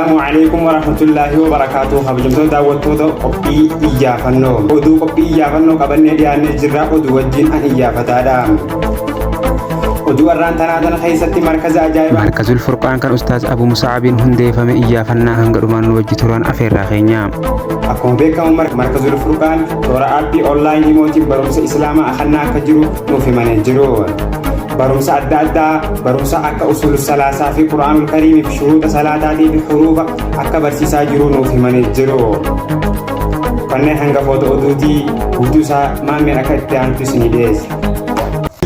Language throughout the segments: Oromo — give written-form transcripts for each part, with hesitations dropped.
Assalaamu alaikum warahmatullaahi wabarakaatuh. Kabajamtoota daawwattoota qophii iyyaafannoo. Oduu qophii iyyaafannoo qabannee dhiyaannee jirra. Oduu wajjin an iyyaafataadha. Oduu arraan tanaa tana keessatti markaza ajaa'ibaa. Markazul Furqaan kan Ustaaz Abu Musa'abiin hundeeffame iyyaafannaa hanga dhumaan nu wajji turan afeerraa keenya. Akkuma beekamu Markazul Furqaan toora aappii onlaayinii imootiin barumsa Islaamaa akannaa akka jiru nuuf himanii jiru. Barumsa adda addaa, barumsa akka usuul salaasaa fi Qur'aanul Kariimii fi shuruuxa salaataatii fi huruufa akka barsiisaa jiru nuuf himanii jiru. Kanneen hangafoota oduutii guutuu isaa maammeen akka itti aantu isinii dhiyeessa.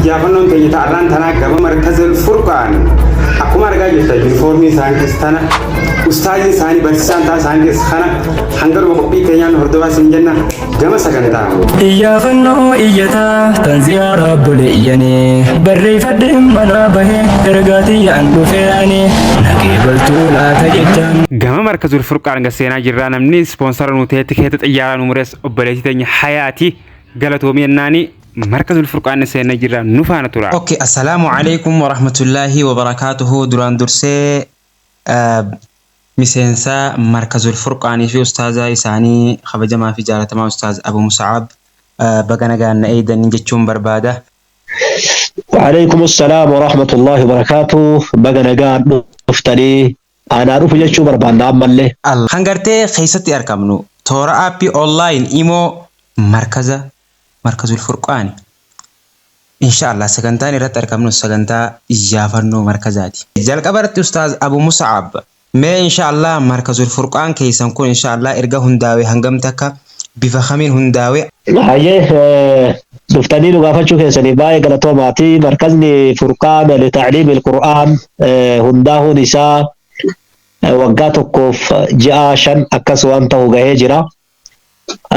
Iyyaafannoon teenya ta'arraan tanaa gama Markazul Furqaan. Akkuma argaa jirtan yuunifoormii isaan keessa tana, ustaaziin isaanii barsiisaan ta'a isaan keessa kana hanga dhuma qophii keenyaan hordofaa isin jenna gama sagantaa. Iyyaafannoo iyyataa tan ziyaaraa buleeyyanii barreeffadhe manaa bahee ergaa tiyyaan dhufee ani naqee baltuu laata jechaan. Gama Markazul Furqaan gad seenaa jirraa namni ispoonsara nuu ta'e tikeeta xiyyaaraa nu mures obboleettii teenya Hayaati galatoomii jennaani Markazul Furqaan seenaa jirra nu faana tura. Ok, assalaamu alaikum warahmatullaahi wabarakaatuhu. Duraan dursee miseensa Markazul Furqaanii fi ustaaza isaanii kabajamaa fi jaalatamaa Ustaaz Abu Musa'ab baga nagaan na eeydan jechuun barbaada. وعليكم السلام ورحمة الله وبركاته. Baga nagaan dhuftanii, anaa dhufu jechuu barbaanna ammallee. Kan gartee keessatti argamnu toora aappii online imoo markaza Markazul Furqaani. Inshaallah sagantaan irratti argamnu sagantaa iyyaafannoo markazaati. Jalqaba irratti Ustaaz Abu Musa'ab, mee inshaallah Markazul Furqaan keessan kun inshaallah erga hundaa'e hangam takka, bifa kamiin hundaa'e? Hayyee, dhuftanii nu gaafachuu keessaniif baay'ee galatoomaati. Markazni Furqaan lita'liimi Qur'aan hundaahuun isaa waggaa 1 fi ji'a 5 akkas waan ta'u gahee jira.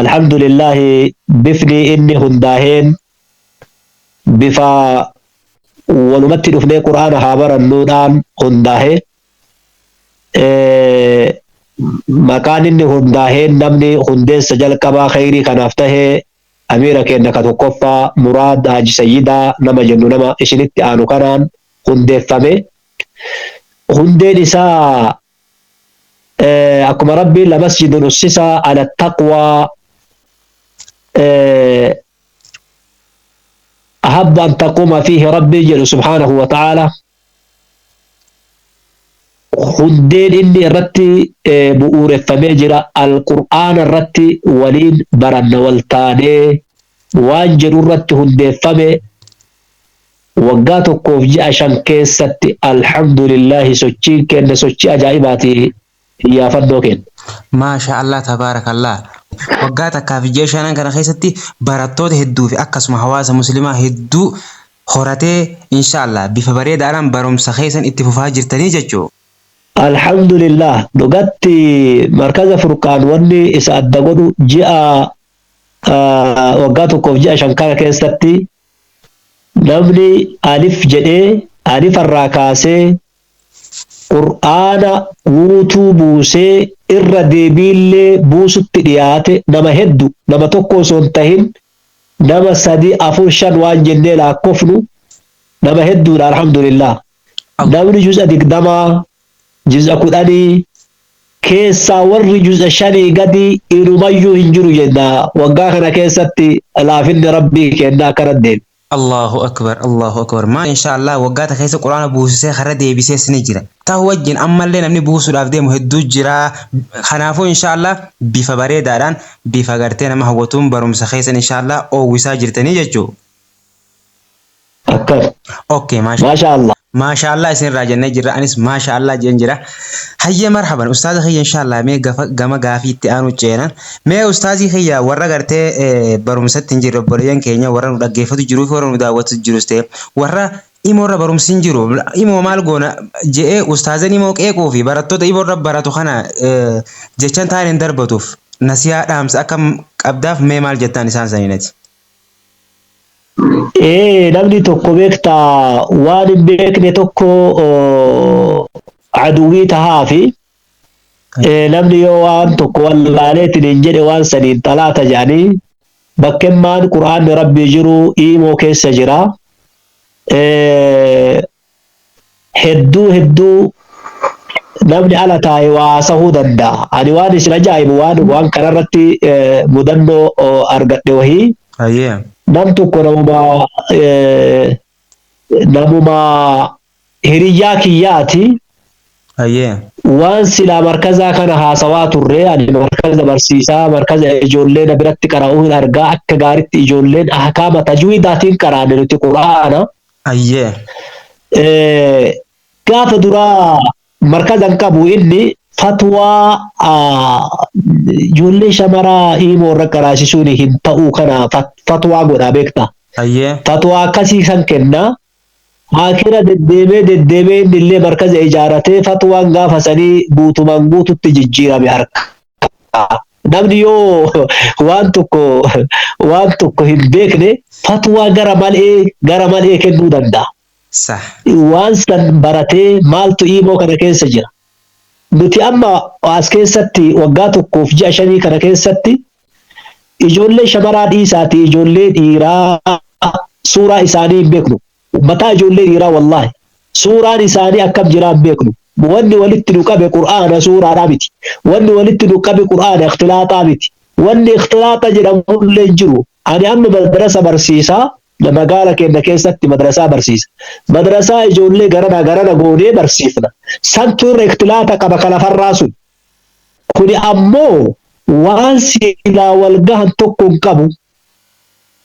Alhamdulillahi, bifni inni hundaaheen bifa walumatti dhufnee Qur'aana haa barannuudhaan hundaahe. Maqaan inni hundaaheen namni hundeessa jalqabaa khayrii kanaaf tahee amiira keenya ka tokkoffaa Muraad Haji Sayyidaa nama jennu, nama isinitti aanu kanaan hundeeffame. Hundeen isaa akkuma Rabbiin لمسجد أسس على التقوى أحق أن تقوم فيه Rabbii jedhu سبحانه وتعالى. Hundeen inni irratti bu'uureffamee jira alqur'aana irratti waliin baranna waltaanee waan jedhu irratti hundeeffame. Waggaa 1 fi ji'a 5 keessatti alhamdulillahi sochiin kenna sochii ajaa'ibaati iyyaafannoo kenna. Maasha Allah, tabaarakallah. Waggaa 1 fi ji'a 5 kana keessatti barattoota hedduu fi akkasuma hawaasa musliimaa hedduu horatee inshaallah bifa bareedaadhaan barumsa keessan itti fufaa jirtanii jechuudha. Alhamdulillah, dhugatti Markaza Furqaan wanni isa adda godhu ji'a waggaa 1 fi ji'a 5 kana keessatti namni alif jedhee alifarraa kaasee Qur'aana guutuu buusee irra deebiillee buusutti dhiyaate nama heddu, nama tokko osoo hin tahin nama sadi, afur, shan waan jennee lakkoofnu nama hedduudha, alhamdulillah. Namni juza 20, juza 10 keessaa warri juza 5 gadi inumayyuu hin jiru jenna. Waggaa kana keessatti laafinni Rabbii kennaa akkana deeme. Allahu akbar, Allahu akbar. Maa inshaallah waggaa takka keessa Quraana buusisee karra deebisees ni jira. Ta'u wajjin ammallee namni buusuudhaaf deemu hedduu jira. Kanaafuu inshaallah bifa bareedaadhaan, bifa gartee nama hawwatuun barumsa keessan inshaallah oowwisaa jirtanii jechuudha. Akkas. Okay, maasha. Maasha Allah. Maasha Allah isinirraa jennee jirra. Anis maasha Allah jeen jira. Hayyee, marhaban. Ustaaza kiyya, inshaallah mee gama gaafii itti aanu ceenan. Mee ustaazii kiyya, warra gartee barumsatti hin jirre, obboleeyyan keenya warra nu dhaggeeffatu jiruu fi warra nu daawwatu jirus ta'e, warra imoorra barumsi hin jiru, imoo maal goona je'ee ustaazan imoo qeequu fi barattoota imoorra baratu kana jechan taa'an hin darbatuuf nasiyaa dhaamsa akkam qabdaaf? Mee maal jettaan isaan saniinati? Ee, namni tokko beektaa waan hin beekne tokko aduwwii tahaa fi namni yoo waan tokko wallaaleetiin hin jedhe waan saniin xalaata jedhanii bakkemmaan Qur'aanni Rabbii jiru iimoo keessa jira. Hedduu hedduu Namni ala taa'e waa haasahuu danda'a. Ani waan isin ajaa'ibu waan kanarratti mudannoo argadhe wahii. Nam tokko namuma hiriyyaa kiyyaati. Waan silaa markazaa kana haasawaa turre, ani markaza barsiisaa, markaza ijoollee na biratti qara'uu hin argaa, akka gaaritti ijoolleen ahkaama tajwiidaatiin qaraane nuti qura'aana. Gaafa duraa markaza hin qabu, inni fatwaa ijoollee shamaraa imoo irra qaraasisuun hin ta'uu kana fatwaa godhaa beekta. Fatwaa akkasii san kennaa. Akira deddeemee deddeemee inni illee markaza ijaaratee fatwaan gaafa sanii guutumaan guututti jijjiirame harka. Namni yoo waan tokko hin beekne fatwaa gara malee kennuu danda'a. Waan san baratee maaltu imoo kana keessa jira. Nuti amma as keessatti waggaa 1 fi ji'a 5 kana keessatti ijoollee shamaraa dhiisaatii ijoollee dhiiraa suuraa isaanii hin beeknu. Mataa ijoollee dhiiraa wallaahi suuraan isaanii akkam jiraa hin beeknu. Wanni walitti nu qabe qur'aana suuraadhaa miti. Wanni walitti nu qabe qur'aana ikhtilaaxaa miti. Wanni ikhtilaaxa jedhamullee hin jiru. Ani amma madrasa barsiisaa, magaala keenya keessatti madrasaa barsiisa. Madrasaa ijoollee garana garana goonee barsiifna. Santu irra ikhtilaaxa qaba ka lafarraa sun. Kuni ammoo waan silaa wal gahan tokko hin qabu.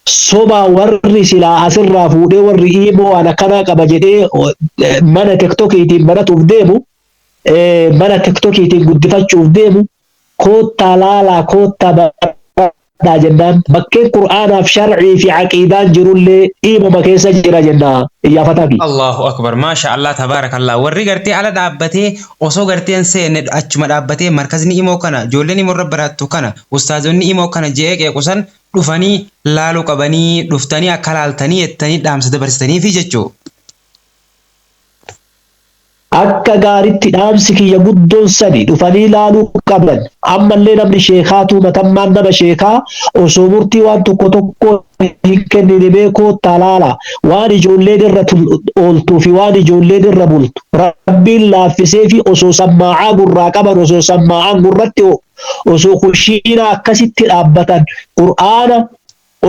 Soba warri silaa asirraa fuudhee warri imoo waan akkanaa qaba jedhee mana TikTokiitiin baratuuf deemu, mana TikTokiitiin guddifachuuf deemu, koottaa laalaa, koottaa baradhaa jennaan, bakkeen qur'aanaaf sharcii fi aqiidaan jirullee imoma keessa jira jennaa iyyaafataa fi. Allahu akbar, maasha Allah, tabaarakallah. Warri gartee ala dhaabbatee osoo gartee hin seenne achuma dhaabbatee markazni imoo kana, ijoolleen imoo irra barattu kana, ustaazonni imoo kana je'ee qeequsan dhufanii laaluu qabanii, dhuftanii akka laaltanii jettanii dhaamsa dabarsitanii fi jechuu. Akka gaaritti dhaamsi kiyya guddoon sani dhufanii laaluu qaban. Ammallee namni sheekaatu matammaan nama sheekaa osoo murtii waan tokko tokko hin kennine beekoo talaala waan ijoolleen irra ooltuu fi waan ijoolleen irra bultu rabbiin laaffisee fi osoo sammaa'aa gurraa qaban, osoo sammaa'aan gurratti, osoo kushiina akkasitti dhaabbatan qur'aana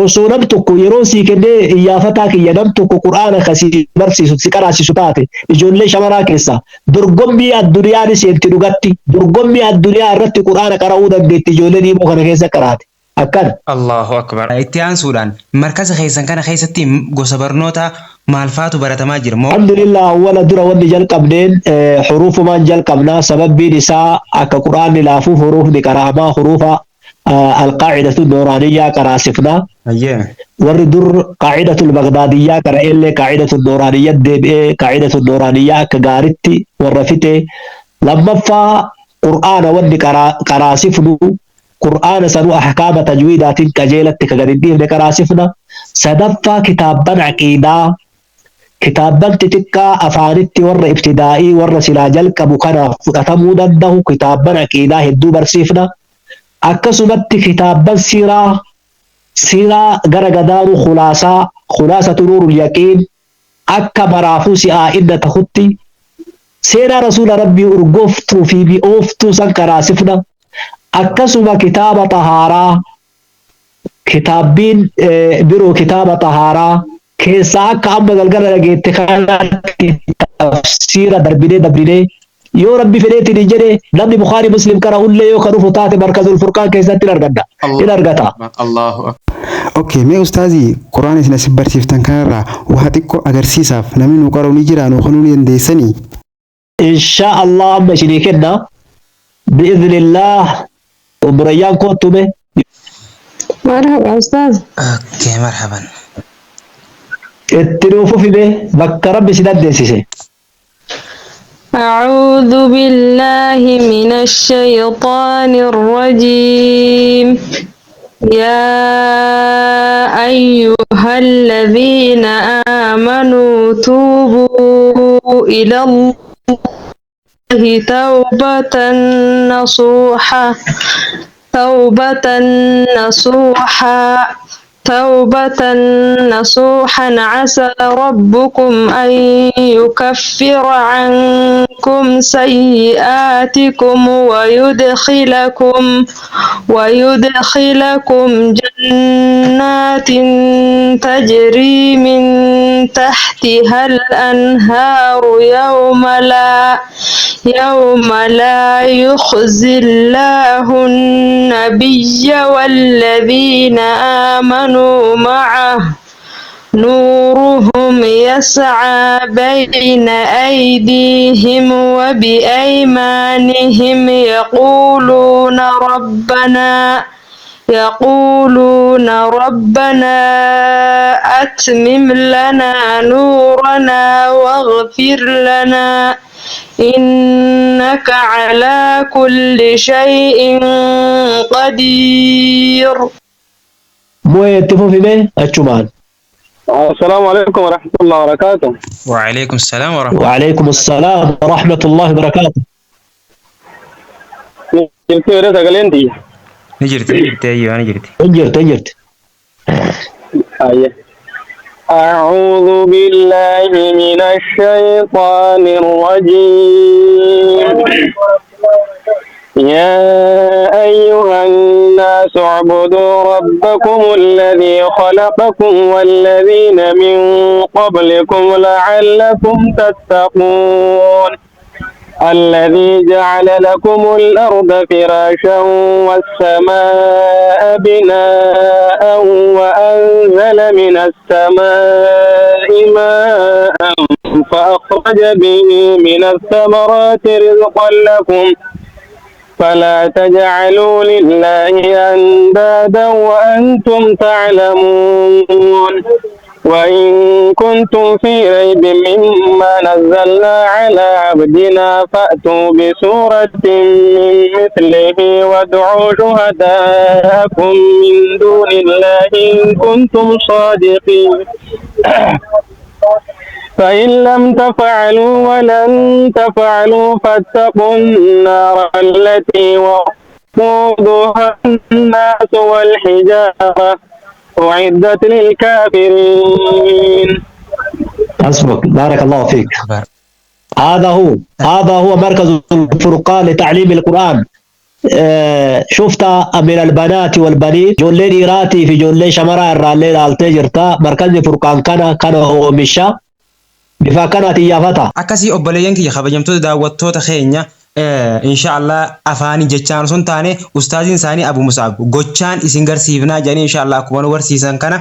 osoo nam tokko yeroo sii kennee iyyaafataa kiyya, nam tokko qur'aana kasii barsiisu si qaraasisu taate, ijoollee shamaraa keessaa dorgommii addunyaa ni seenti. Dhugatti dorgommii addunyaa irratti qur'aana qara'uu dandeetti ijoolleen himoo kana keessa qaraate akkana. Allahu akbar. Itti aansuudhaan markaza keessan kana keessatti gosa barnoota maal faatu baratamaa jira? Moo Alhamdulillah, awwala dura wanni jalqabneen hurufumaan jalqabnaa. Sababbiin isaa akka qur'aanni laafuuf huruufni qara'amaa, hurufa alqaacidatu nooraaniyyaa qaraasifnaa. Warri dur qaacidatul bagdaadiyyaa qara'ellee qaacidatul nooraaniyyaa deebi'ee qaacidatul nooraaniyyaa akka gaaritti warra fixe. Lammaffaa qur'aana wanni qaraasifnu qur'aana sanuu ahkaama tajwiidaatiin qajeelatti ka gad hin dhiifne qaraasifna. Sadaffaa kitaabban aqiidaa, kitaabban xixiqqaa afaanitti warra ibtidaa'ii warra silaa jalqabu kanaaf fudhatamuu danda'u kitaabban aqiidaa hedduu barsiifna. Akkasumatti kitaabban siiraa, siiraa gara gadaanuu, khulaasaa, khulaasatu nuurul yaqiin akka maraafuu si'aa'inna tahutti seenaa rasuula rabbii urgooftuu fi mi'ooftuu san qaraasifna. Akkasuma kitaaba xahaaraa, kitaabbiin biroo kitaaba xahaaraa keessaa akka amma galgala dhageette kanatti tafsiira darbinee darbinee yoo rabbi fedheetiin hin jedhe, namni Bukaarii Muslim qara'ullee yoo ka dhufu taate Markazul Furqaan keessatti hin argadda, hin argata. Allahu akbar. Okay, mee ustaazii, quraan isin asii barsiiftan kanarraa waa xiqqoo agarsiisaaf namni nu qara'u ni jira, nu kennuu ni dandeessanii? Insha Allah, amma isinii kenna bi'iznillah. Umrayyaan koottume. Marhaba ustaaz. Okay, marhaban. Itti nuuf fufime bakka rabbi si dandeessise. أعوذ بالله من الشيطان الرجيم. يا أيها الذين آمنوا توبوا إلى الله توبة نصوحا، توبة نصوحا. توبة نصوحا عسى ربكم أن يكفر عنكم سيئاتكم ويدخلكم جنات تجري من تحتها الأنهار يوم لا يخزي الله النبي والذين آمنوا معه نورهم يسعى بين أيديهم وبأيمانهم يقولون ربنا أتمم لنا نورنا واغفر لنا إنك على كل شيء قدير. Mu'ee itti fufime achumaan. السلام عليكم ورحمة الله وبركاته. وعليكم السلام ورحمة وعليكم السلام ورحمة الله وبركاته. Jirti yeroo sagaleen tiyya. Ni jirti, ni jirti, ayyoo ni jirti. Hin jirti, hin jirti. Ayya. أعوذ بالله من الشيطان الرجيم. يا أيها الناس اعبدوا ربكم الذي خلقكم والذين من قبلكم لعلكم تتقون. الذي جعل لكم الأرض فراشا والسماء بناء وأنزل من السماء ماء فأخرج به من الثمرات رزقا لكم فلا تجعلوا لله أندادا وأنتم تعلمون. وإن كنتم في ريب مما نزلنا على عبدنا فأتوا بسورة من مثله وادعوا شهداءكم من دون الله إن كنتم صادقين. فإن لم تفعلوا ولن تفعلوا فاتقوا النار التي وقودها الناس والحجارة أعدت للكافرين. حسبك، بارك الله فيك. هذا هو مركز الفرقان لتعليم القرآن. شفت من البنات والبنين ijoollee dhiiraatii fi ijoollee shamaraa irraallee ilaaltee jirta. Markazni Furqaan kana oomisha bifa akkanaatiin yaafata. Akkasii obboleeyyan kiyya, kabajamtoota daawwattoota keenya, insha Allah afaanii jechaan osoo hin taane ustaaziin isaanii Abu Musaab gochaan isin garsiifnaa jedhanii insha Allah akkuma nu barsiisan kana.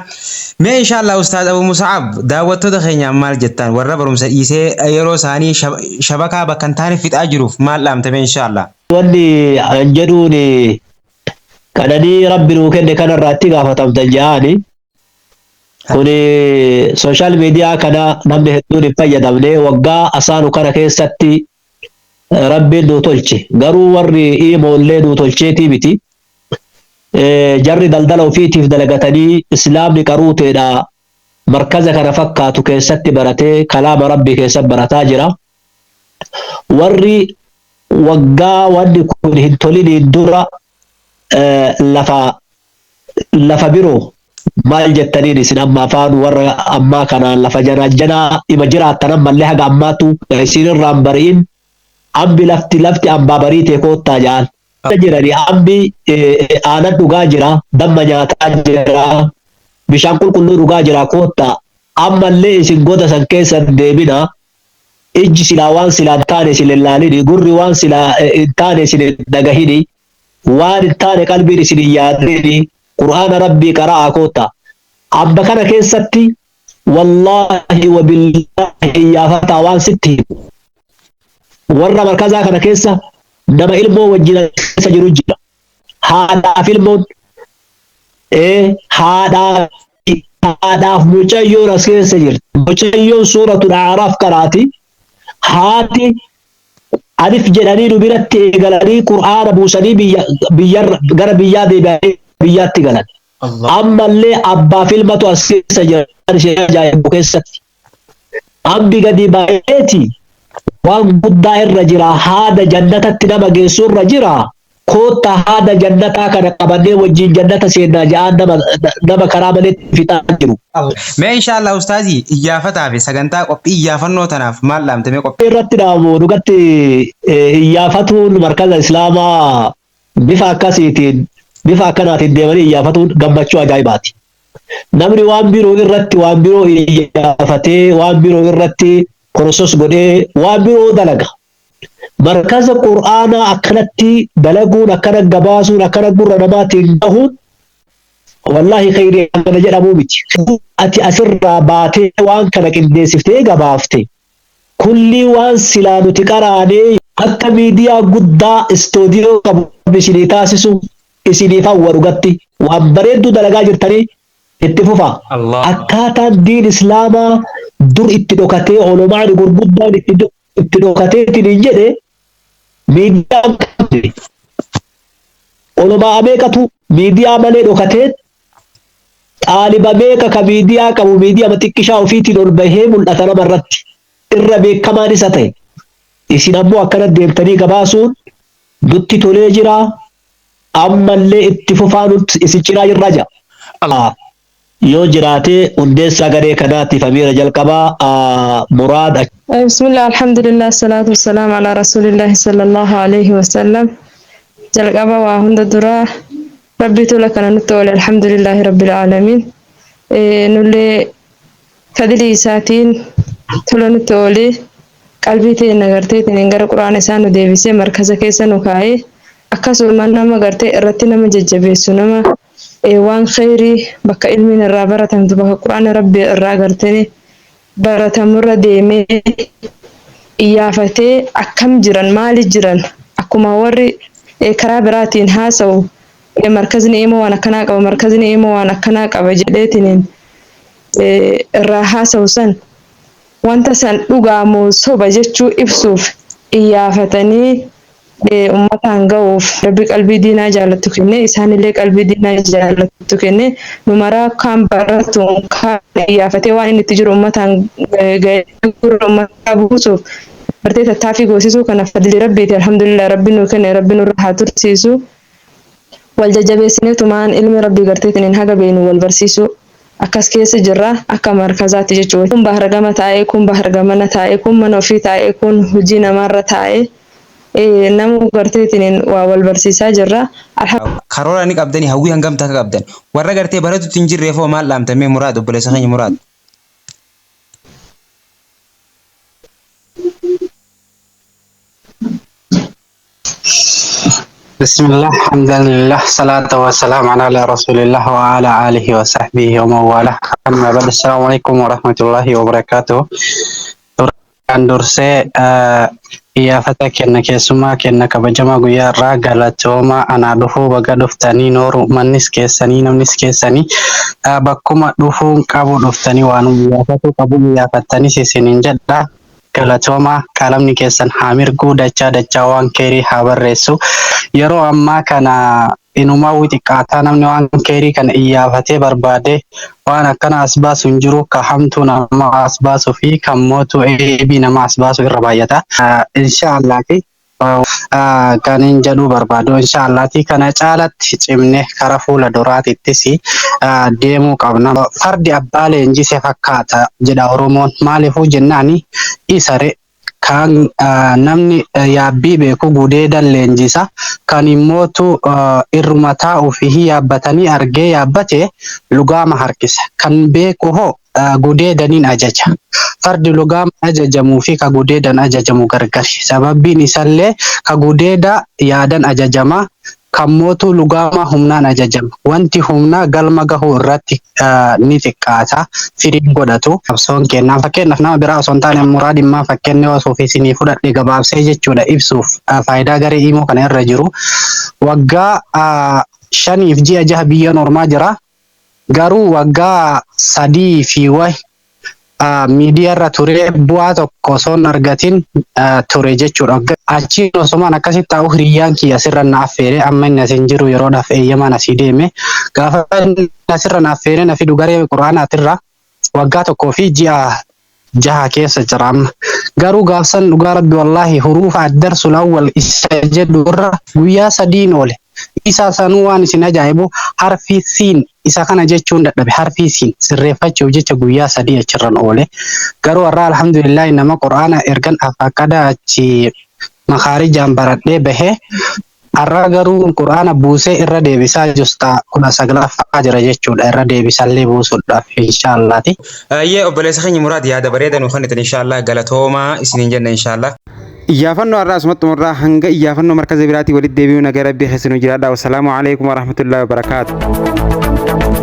Mee insha Allah ustaaz Abu Musaab, daawwattoota keenyaaf maal jettan? Warra barumsa dhiisee yeroo isaanii shabakaa bakka hin taane fixaa jiruuf maal dhaamtame insha Allah? Wanni an jedhuun qananii Rabbi nuu kenne kanarraa itti gaafatamtan jedhani. Kuni social media kana namni hedduun hin fayyadamne waggaa asaanu kana keessatti Rabbiin nuu tolche. Garuu warri iimoollee nuu tolcheetii miti. Jarri daldala ofiitiif dalagatanii islaamni qaruuteedha. Markaza kana fakkaatu keessatti baratee kalaama Rabbii keessatti barataa jira. Warri waggaa wanni kun hin toliniin dura lafa biroo maal jettaniin isin amma afaan warra ammaa kanaan lafa janaa ima jiraattan ammallee haga ammaatu isin irraan bari'in ambi lafti ambaa bariitee koottaa ja'an. Jirani ambi aanan dhugaa jira, damma nyaataa jira, bishaan qulqulluu dhugaa jira, koottaa ammallee isin goda san keessa deebina. Ijji silaa waan silaa hin taane isin hin laalini, gurri waan silaa hin taane isin hin dhagahini, waan hin taane qalbiin isin hin yaadini, qur'aana Rabbii qara'aa koottaa. Abba kana keessatti wallaahi wabillaahi yaafataa waan sitti himu. Warra markazaa kana keessa nama ilmoo wajjin keessa jiru jira. Haadhaaf ilmoon, haadhaaf mucayyoon as keessa jirti. Mucayyoon suuratul A'raaf qaraati. Haati alif jedhanii nu biratti eegalanii qur'aana buusanii biyya gara biyyaa deebi'anii biyyaatti galan. Ammallee abbaaf ilmatu as keessa jira ishee ajaa'ibu keessatti. Ambi gadi baay'eeti waan guddaa irra jira, haada jannatatti nama geessu irra jira. Koottaa haada jannataa kana qabannee wajjin jannata seennaa ja'aan nama karaa malee fixaa jiru. Mee inshaallah ustaazii iyyaafataa fi sagantaa qophii iyyaafannoo tanaaf maal dhaamte mee qophii? Irratti dhaamu dhugatti iyyaafatuun markaza islaamaa bifa akkasiitiin bifa akkanaatiin deemanii iyyaafatuun gammachuu ajaa'ibaati. Namni waan biroo irratti waan biroo iyyaafatee waan biroo irratti korosos godhee waan biroo dalaga. Markaza qur'aanaa akkanatti dalaguun akkana gabaasuun akkana gurra namaatiin gahuun wallaahi khayrii akkana jedhamuu miti. Ati asirraa baatee waan kana qindeessiftee gabaafte. Kulli waan silaa nuti qaraanee akka miidiyaa guddaa istoodiyoo qabu isinii taasisu isiniif hawwa dhugatti waan bareedduu dalagaa jirtanii itti fufa. Akkaataan diin islaamaa dur itti dhokatee olomaan gurguddaan itti dhokatee hin jedhe miidiyaa qabdi. Olomaa meeqatu miidiyaa malee dhokatee xaaliba meeqa ka miidiyaa qabu miidiyaa xiqqishaa ofiitiin ol bahee mul'ata namarratti irra beekamaan isa ta'e. Isin ammoo akkana deemtanii gabaasuun nutti tolee jira ammallee itti fufaa nutti isin cinaa jirra jira. Yoo jiraate hundeessaa garee kanaatiif amiira jalqabaa Muraad. بسم الله الحمد لله الصلاة والسلام على رسول الله صلى الله عليه وسلم jalqaba waa hunda duraa rabbi tola kana nutti oole alhamdulillahi rabbil aalamiin nullee fadlii isaatiin tola nutti oole qalbii teenya garteetiin gara quraana isaa nu deebisee markaza keessa nu kaa'ee akkasuma nama gartee irratti nama jajjabeessu nama waan khayrii bakka ilmiin irraa baratamtu bakka quraana rabbii irraa gartee baratamurra deemee iyyaafatee akkam jiran maali jiran akkuma warri karaa biraatiin haasa'u markazni immoo waan akkanaa qaba markazni immoo waan akkanaa qaba jedheetiin irraa haasa'u san wanta san dhugaamoo soba jechuu ibsuuf iyyaafatanii uummataan ga'uuf rabbi qalbii diinaa jaalattu kenne isaanillee qalbii diinaa jaalattu kenne nu maraa kaan baratuun kaan iyyaafatee waan inni itti jiru uummataan ga'ee gurra uummataa buusuuf bartee tattaaffii goosisuu kana fadli rabbiiti alhamdulillah rabbi nu kenne rabbi nurra haa tursiisu wal jajjabeessineetumaan ilmi rabbii garteetiin haga beenu wal barsiisu akkas keessa jirra akka markazaatti jechuudha. Kun bahar gama taa'ee kun bahar gamana taa'ee kun mana ofii taa'ee kun hojii namaarra taa'ee nama garteetiin waa wal barsiisaa jirra. Karoora ni qabdanii hawwii hangam takka qabdan warra gartee baratutti hin jirreefoo maal dhaamtamee Muraad obboleessa keenya Muraad. بسم الله الحمد لله صلاة والسلام على رسول الله وعلى آله وصحبه ومن والاه أما بعد السلام عليكم ورحمة الله وبركاته. Kan dursee iyyaafata kenna keessummaa kenna kabajamaa guyyaa irraa galatooma anaa dhufuu baga dhuftanii nooru mannis keessanii namnis keessanii bakkuma dhufuun qabu dhuftanii waan iyyaafatu qabu iyyaafattanis isiniin jedha. Galatooma qalamni keessan haa mirguu dachaa dachaa waan keerii haa barreessu. Yeroo ammaa kana inumaa xiqqaataa namni waan keerii kana iyyaafatee barbaade waan akkana as baasu hin jiru ka hamtuu nama as baasuu fi kan mootuu eebii nama as baasu irra baay'ata. Inshaallaati kan hin jedhuu barbaadu inshaallaati kana caalatti cimne kara fuula duraatittis deemuu qabna. Fardi abbaa leenjise fakkaata jedha Oromoon maaliifuu jennaani isare kan namni yaabbii beeku gudeedan leenjisa kan immootu irruma taa'uu fi yaabbatanii argee yaabbate lugaama harkisa kan beeku hoo gudeedaniin ajaja fardi lugaama ajajamuu fi ka gudeedan ajajamu gargari sababbiin isallee ka gudeeda yaadan ajajama kan mootu lugaama humnaan ajajama wanti humnaa galma gahuu irratti ni xiqqaata firiin godhatu qabsoon kennaa fakkeenyaaf nama biraa osoo hin taane muraadimmaa fakkeenya osoo isinii fudhadhe gabaabsee jechuudha ibsuuf faayidaa garee imoo kana irra jiru waggaa 5 fi ji'a 6 biyya normaa jira garuu waggaa 3 fi wayi miidiyaa irra ture bu'aa tokko osoo hin argatin ture jechuudha. Achiin osomaan akkasitti taa'u hiriyyaan kiyya asirra na affeere amma inni asin jiru yeroodhaaf eeyyamaan asii deeme. Gaafa inni asirra na affeere na fidu garee quraanaatirra waggaa 1 fi ji'a jaha keessa jira amma. Garuu gaafsan dhugaa rabbi wallaahi huruufa addarsul awwal isa jedhu irra guyyaa sadiin oole. Isa sanuu waan isin ajaa'ibu harfii siin isa kana jechuun dadhabe, harfii siin sirreeffachuuf jecha guyyaa 3 achirran oole. Garuu har'a alhamdulillahi nama qur'aana ergan afaqada achi makaarijaan baradhee bahee, har'a garuu qur'aana buusee irra deebisaa justa 19ffaa jira jechuudha, irra deebisallee buusuudhaaf inshaallaati. Ayyee, obboleessa keenya Muraad, yaada bareeda nu kennitan, inshaallah galatoomaa isiniin jenna inshaallah. Iyyaafannoo har'aa asumatti xumurraa. Hanga iyyaafannoo markaza biraatii walitti deebi'uu nagaa rabbii keessa nu jiraadha. Wassalaamu alaikum warahmatullahi wabarakaatu.